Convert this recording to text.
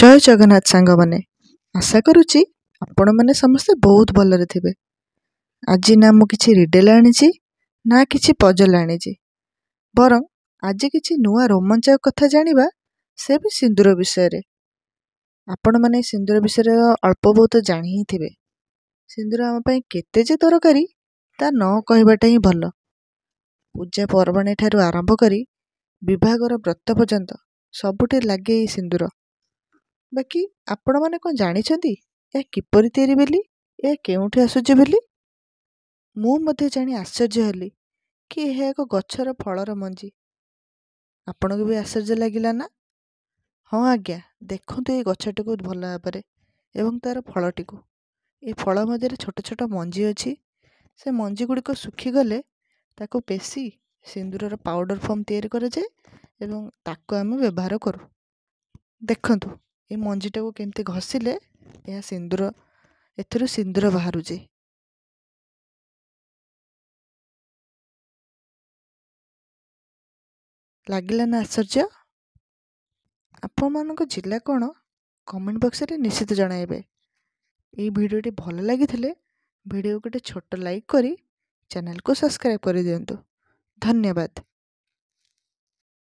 ଜୟ ଜଗନ୍ନାଥ ସାଙ୍ଗମାନେ, ଆଶା କରୁଛି ଆପଣମାନେ ସମସ୍ତେ ବହୁତ ଭଲରେ ଥିବେ। ଆଜି ନା ମୁଁ କିଛି ରିଡେଲ୍ ଆଣିଛି ନା କିଛି ପଜଲ୍ ଆଣିଛି, ବରଂ ଆଜି କିଛି ନୂଆ ରୋମାଞ୍ଚକ କଥା ଜାଣିବା, ସେ ବି ସିନ୍ଦୁର ବିଷୟରେ। ଆପଣମାନେ ସିନ୍ଦୁର ବିଷୟରେ ଅଳ୍ପ ବହୁତ ଜାଣି ହିଁ ଥିବେ। ସିନ୍ଦୁର ଆମ ପାଇଁ କେତେ ଯେ ଦରକାରୀ ତା ନ କହିବାଟା ହିଁ ଭଲ। ପୂଜା ପର୍ବାଣୀ ଠାରୁ ଆରମ୍ଭ କରି ବିବାହଘର ବ୍ରତ ପର୍ଯ୍ୟନ୍ତ ସବୁଠି ଲାଗେ ଏଇ ସିନ୍ଦୁର। ବାକି ଆପଣମାନେ କ'ଣ ଜାଣିଛନ୍ତି ଏହା କିପରି ତିଆରି ବୋଲି, ଏହା କେଉଁଠି ଆସୁଛି ବୋଲି? ମୁଁ ମଧ୍ୟ ଜାଣି ଆଶ୍ଚର୍ଯ୍ୟ ହେଲି କି ଏହା ଏକ ଗଛର ଫଳର ମଞ୍ଜି। ଆପଣଙ୍କୁ ବି ଆଶ୍ଚର୍ଯ୍ୟ ଲାଗିଲା ନା? ହଁ ଆଜ୍ଞା, ଦେଖନ୍ତୁ ଏଇ ଗଛଟିକୁ ଭଲ ଭାବରେ ଏବଂ ତା'ର ଫଳଟିକୁ। ଏ ଫଳ ମଧ୍ୟରେ ଛୋଟ ଛୋଟ ମଞ୍ଜି ଅଛି। ସେ ମଞ୍ଜି ଗୁଡ଼ିକ ଶୁଖିଗଲେ ତାକୁ ପେଶି ସିନ୍ଦୁରର ପାଉଡ଼ର ଫର୍ମ ତିଆରି କରାଯାଏ ଏବଂ ତାକୁ ଆମେ ବ୍ୟବହାର କରୁ। ଦେଖନ୍ତୁ ଏ ମଞ୍ଜିଟାକୁ କେମିତି ଘଷିଲେ ଏହା ସିନ୍ଦୁର, ଏଥିରୁ ସିନ୍ଦୁର ବାହାରୁଛି। ଲାଗିଲା ନା ଆଶ୍ଚର୍ଯ୍ୟ? ଆପଣମାନଙ୍କ ଜିଲ୍ଲା କ'ଣ କମେଣ୍ଟ ବକ୍ସରେ ନିଶ୍ଚିତ ଜଣାଇବେ। ଏଇ ଭିଡ଼ିଓଟି ଭଲ ଲାଗିଥିଲେ ଭିଡ଼ିଓକୁ ଗୋଟେ ଛୋଟ ଲାଇକ୍ କରି ଚ୍ୟାନେଲକୁ ସବସ୍କ୍ରାଇବ୍ କରିଦିଅନ୍ତୁ। ଧନ୍ୟବାଦ।